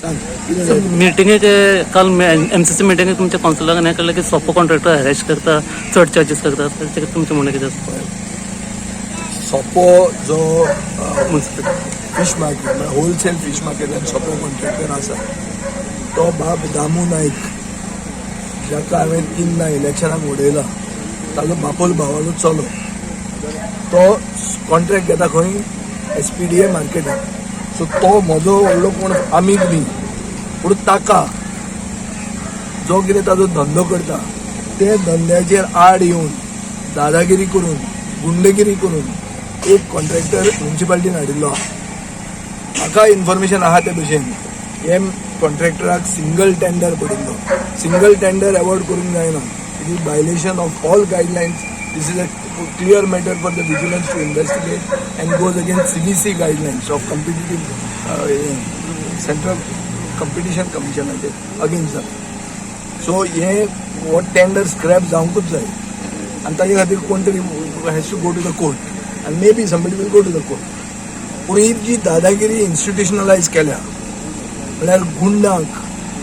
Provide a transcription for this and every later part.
सांग कितें जाय? मिटिंगेचे काल एमसीसी मिटिंगेक तुमच्या कावन्सिलरान हें कळ्ळें की सोपो कॉन्ट्रॅक्टर हॅरेस करता, चड चार्जीस करता. ताचेर तुमचें म्हणणें कितें आसा? सोपो जो फीश मार्केट म्हळ्यार होलसेल फीश मार्केटान सोपो कॉन्ट्रॅक्टर आसा, तो बाब दामू नायक, जाका हांवें तिनदां इलेक्शनाक उडयला, ताजो बापोल भावालो चलो तो कॉन्ट्रॅक्ट घेता खंय? एसपीडीए मार्केटान. सो तो म्हजो व्हडलो कोण आमीग न्ही, पूण ताका जो कितें ताजो धंदो करता ते धंद्याचेर आड येवन, दादागिरी करून, गुंडगिरी करून एक कॉन्ट्रॅक्टर म्युन्सिपाल्टीन हाडिल्लो आहा. म्हाका इन्फॉर्मेशन आहा ते भशेन हे कॉन्ट्रॅक्टराक सिंगल टेंडर पडिल्लो. सिंगल टेंडर अवॉर्ड करूंक जायना. It is violation of all guidelines. This is a clear matter for the vigilance to investigate and goes against CVC guidelines of competitive, Central Competition कमिशनाचे against जाता. So हे हो tender scrap जावंकूच जाय आनी ताजे खातीर कोण तरी has to go to the court आनी maybe somebody will go to the court. पूण ही जी दादागिरी इन्स्टिट्युशनलायज केल्या, म्हळ्यार गुंडांक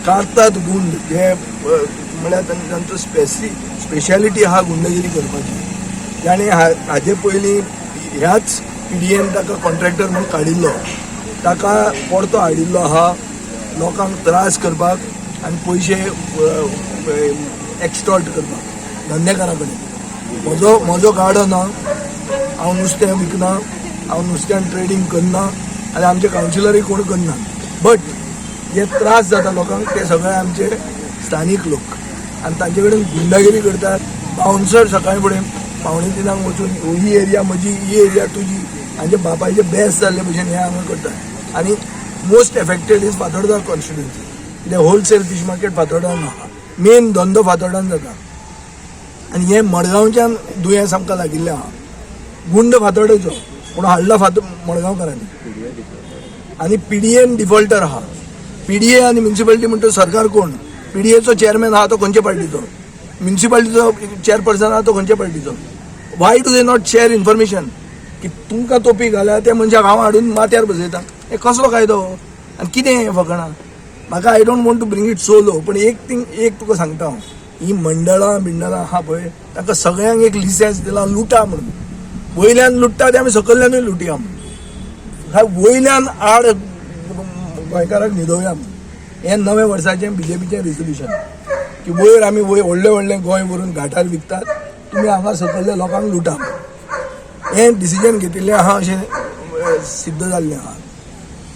काडटात, गुंड जे म्हळ्यार तांचो स्पेशालिटी आहा गुंडगिरी करपाची. ताणें हाजे पयलीं ह्याच पीडीएन ताका कॉन्ट्रॅक्टर म्हणून काडिल्लो. ताका परतो हाडिल्लो आहा लोकांक त्रास करपाक आनी पयशे एक्स्टॉर्ट करपाक धंदेकारा कडेन. म्हजो गाडो ना, हांव नुस्तें विकना, हांव नुस्त्यान ट्रेडींग करना आनी आमचे कावन्सिलरूय कोण करना. बट जे त्रास जाता लोकांक ते सगळे आमचे स्थानीक लोक आनी तांचे कडेन गुंडागिरी करतात. बाउन्सर सकाळी फुडें 2:45 वचून ही एरिया म्हजी, ही एरिया तुजी, हांचे बापायचे बेस जाल्ले भशेन हे हांगा करतात. आनी most affected is Fatorda constituency, कित्याक होलसेल फीश मार्केट फातोर्डान आहा, मेन धंदो फातोर्डान जाता आनी हे मडगांवच्यान दुयेंस आमकां लागिल्लें आहा. गुंड फातोर्डेचो, पूण हाडला फात मडगांवकारांनी आनी पीडीएन डिफॉल्टर आहा. पीडीए आनी म्युन्सिपालिटी म्हणटा सरकार कोण? पीडीएचो चेअरमॅन आहा तो खंयच्या पार्टीचो? म्युन्सिपालिटीचो चेअरपर्सन आहा तो खंयच्या पार्टीचो? Why do they not share information? की तुमकां तोपी घाल्या त्या मनशाक हांव हाडून माथ्यार बसयता, हे कसलो कायदो आनी कितें हें फकाणां? म्हाका I don't want to bring it so low, पण एक थिंग एक तुका सांगता हांव, ही मंडळां बिंडळां आहा पळय, तांकां सगळ्यांक एक लिसेन्स दिला लुटा म्हणून. वयल्यान लुट्टा ते आमी सकयल्यानूय लुटया म्हणून. काय वयल्यान आड गोंयकाराक न्हिदोवया म्हणून. हें नव्या वर्साचें बीजेपीचें रेजोल्युशन की वयर आमी वयर व्हडलें व्हडलें गोंय व्हरून घाटार विकतात, तुमी हांगा सकयल्या लोकांक लुटा. हें डिसिजन घेतिल्लें आहा अशें सिद्ध जाल्लें आहा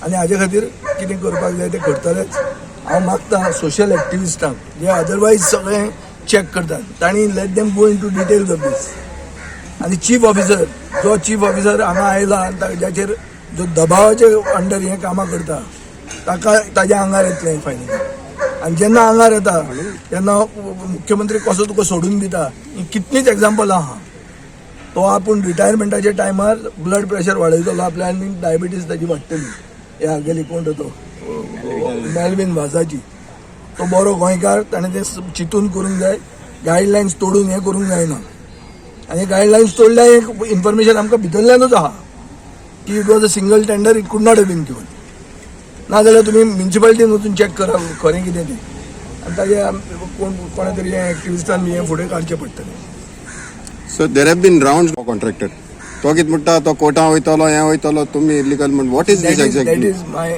आनी हाजे खातीर कितें करपाक जाय तें करतलेच. हांव मागता सोशल एक्टिविस्टांक जे अदरवायज सगळें चॅक करतात तांणी, let them go into details of this. आनी चीफ ऑफिसर, जो चीफ ऑफिसर हांगा आयला आनी ताच्याचेर जो दबावाचे अंडर हें कामां करता, ताका ताज्या आंगार येतलें फायनली. आनी जेन्ना आंगार येता तेन्ना मुख्यमंत्री कसो तुका सोडून दिता, ही कितलींच एग्जाम्पल आहा. तो आपूण रिटायरमेंटाच्या टायमार ब्लड प्रेशर वाडयतलो आपल्या आनी डायबिटीज ताजी वाडटली. हे हागेली कोण तो मेलवीन वाजाची, तो बरो गोंयकार, ताणें तें चिंतून करूंक जाय. गायडलायन्स तोडून हें करूंक जायना. आनी गायडलायन्स तोडल्या एक इन्फॉर्मेशन आमकां भितरल्यानूच आहा की it was a single tender, it could not have been given. नाजाल्यार तुमी म्युन्सिपालिटीन वचून चॅक करा खरें कितें तें. आनी ताजे कोण कोणा तरी एक्टिविस्टान बी हें फुडें काडचें पडटलें. So there have been round contractor, तो कितें म्हणटा, तो कोर्टां वयतलो, हें वयतलो, तुमी इलिगल म्हण. What is That this is, that exactly? is my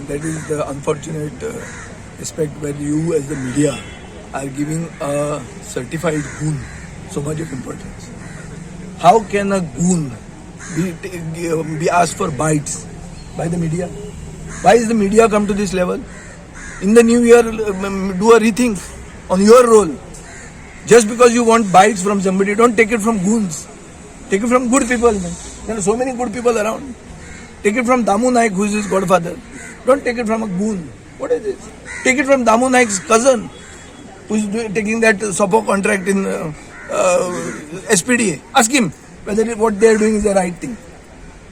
that is the unfortunate aspect where you as the media are giving a certified goon so much of importance. How can a goon be asked for bites by the media? Why is the media come to this level? In the new year, do a rethink on your role. Just because you want bites from somebody, don't take it from goons. Take it from good people, man. There are so many good people around. Take it from Damu Naik, who is his godfather. Don't take it from a goon. What is this? Take it from Damu Naik's cousin, who is taking that Sopo contract in SPDA. Ask him whether what they are doing is the right thing.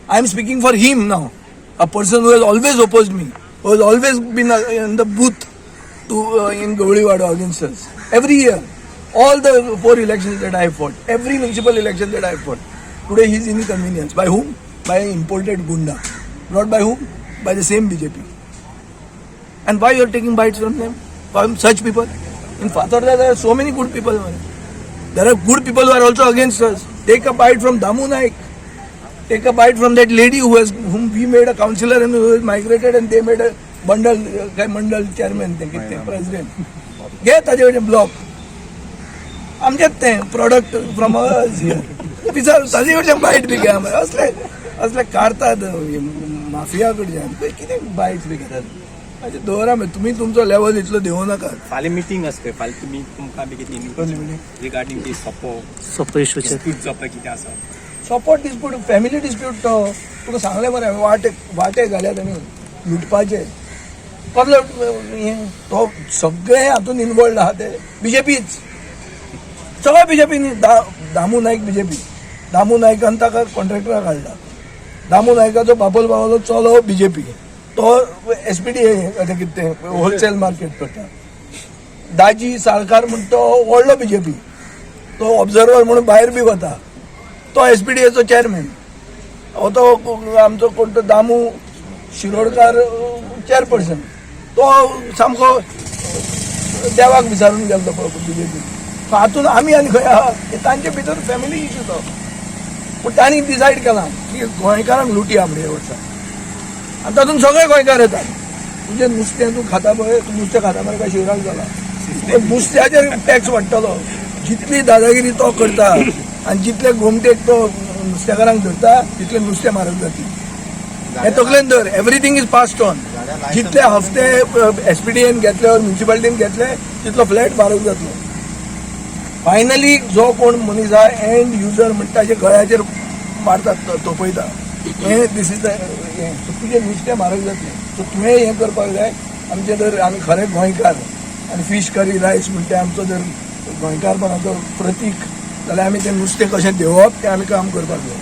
I am speaking for him now. A person who has always opposed me, who has always been in the booth to in Gavliwada against us. Every year, all the four elections that I have fought, every municipal election that I have fought. Today he is inconvenienced. By whom? By an imported gunda. Brought by whom? By the same BJP. And why you are taking bites from them, from such people? In Fatorda there are so many good people. There are good people are also against us. Take a bite from Damu Naik. Take a bite from that lady whom we made a councillor and who has migrated and they made a bundle, काय मंडल chairman ते कितें ते president घे ताजे वयल्यान block. आमचेच ते product from विचार, ताजे कडच्यान बायट बी घे. असले असले काडतात माफिया कडच्यान, कितें बायट्स बी घेतात. अशें दवरा मरे, तुमी तुमचो लेवल इतलो देंवो नाकात. फाल्यां मिटींग आसता. फाल्यां तुमी तुमकां बी कितें कसली meeting? रिगार्डींग ती सोपो सोपो इशूचेर. डिस्प्यूट जावपा कितें आसा? Support dispute, family dispute. तो तुका सांगलें मरे, वाटे वाटे घाल्या ताणी लुटपाचे. कसलो हें तो सगळे हातून इनवॉल्ड आहा ते बीजेपीच, सगळे बीजेपी. दामू नायक बीजेपी. दामू नायकान ताका कॉन्ट्रॅक्टराक हाडला. दामू नायकाचो बापोल भावालो चलो बीजेपी, तो एसपीडी कितें तें होलसेल मार्केट करता. दाजी साळकार म्हण तो व्हडलो बीजेपी, तो ऑब्जर्वर म्हणून भायर बी वता, तो एसपीडीएचो चेअरमॅन. हो तो आमचो कोण तो दामू शिरोडकार चेअरपर्सन, तो सामको देवाक विचारून गेलो तो बीजेपी. सो हातून आमी आनी खंय आहा? हे तांचे भितर फॅमिली इशू तो. पूण तांणी डिसायड केलां की गोंयकारांक लुटया म्हण हे वर्सा आनी तातूंत सगळे गोंयकार येतात. तुजें नुस्तें तूं खाता पळय, तूं नुस्तें खाता मरे काय शिवराक जाला? पण नुस्त्याचेर टॅक्स वाडटलो. जितली दादागिरी तो करता आनी जितले गोमटेक तो नुस्तेकारांक धरता, तितले नुस्तें म्हारग जातलें. हे तकलेन धर. Everything is passed on. जितले हफ्ते एसपीडीएन घेतले ऑर म्युन्सिपालिटीन घेतले, तितलो फ्लॅट म्हारग जातलो. फायनली जो कोण मनीस आहा, एंड युजर म्हणटा, ताच्या गळ्याचेर मारतात, तोपयता. हें this is the हें. सो तुजें नुस्तें म्हारग जातलें. सो तुवें हें करपाक जाय. आमचें जर आमी खरें गोंयकार आनी फीश करी रायस म्हणटा आमचो जर गोंयकारपणाचो प्रतीक जाल्यार आमी तें नुस्तें कशें देंवोवप तें आमी काम करपाक जाय.